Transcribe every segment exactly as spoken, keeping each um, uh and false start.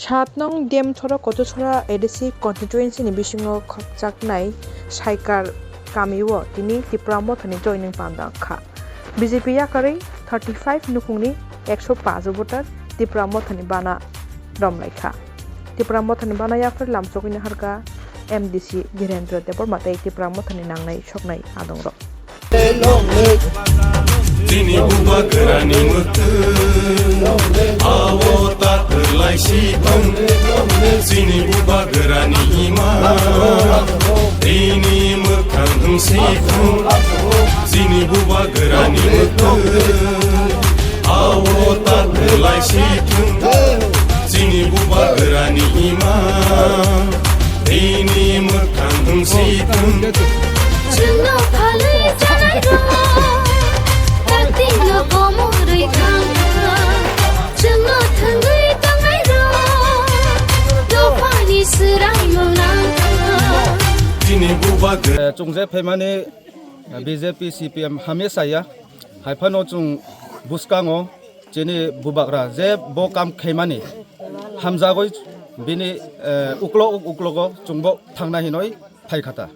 Satnong Demthoro Kochusora A D C constituency ni bisingo khokjaknai Saikar kamio tini Tipra Mothani joining panda wngkha. B J P yakarwi thirty five nukhungni ekso pajo voter Tipra Mothani bana romlaikha. Tipra Mothani bana yakarwi lamsogwini harkha M D C Dhirendra Debbarma tei Tipra Mothani nangnai soknai adongrok. Chini bubagrani mwtwng, awo ta kwlai si thung. Chini bubagrani ima, tini mwkhang thung si thung. Chini bubagrani mwtwng, awo ta kwlai si thung. Chini bubagrani ima, tini mwkhang thung si thung. Chwngno phalwi chanairok, taktikno komorwi thangkha. Chwngno thwngwi tongnairok, dophani swrangno nangkha. Chini bubagra- Eh, chwng je phaimani, eh, B J P, C P M hamya saya. Haiphano chwng bwskango chini bubagra je bo kam khaimani hamjagwi bini, eh, uklo uk-, uklogo chwngbo thangna hinwi phaikha ta.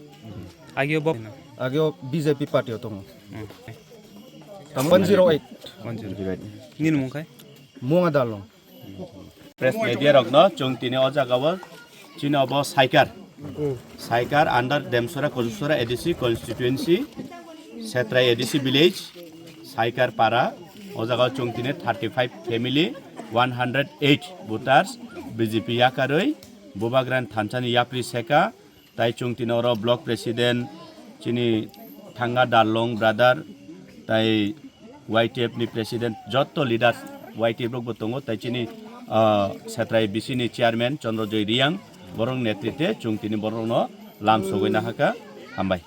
Agio bo? Agio B J P party o tongo. Hmm. Tamo one zero eight. One zero eight. Nini mung khai? Munga Dalong. Press media rokno chwng tini o jagao chini obo Saikar. Saikar under Demsora Kojusora A D C constituency, Setrai A D C village, Saikar para. O jagao chwng tini thirty five family, one hundred eight voters, B J P yakarwi, bubagrani thansa ni yapri seka, tai chwng tini oro block president chini Thanga Darlong brother, tai Y T F ni president, jotto leaders Y T F rok bo tongo, tai chini, ah, Setrai B C ni chairman Chandra Joy Riang, borok netrite chwng tini borokno lam sogwi nahaka. Hambai.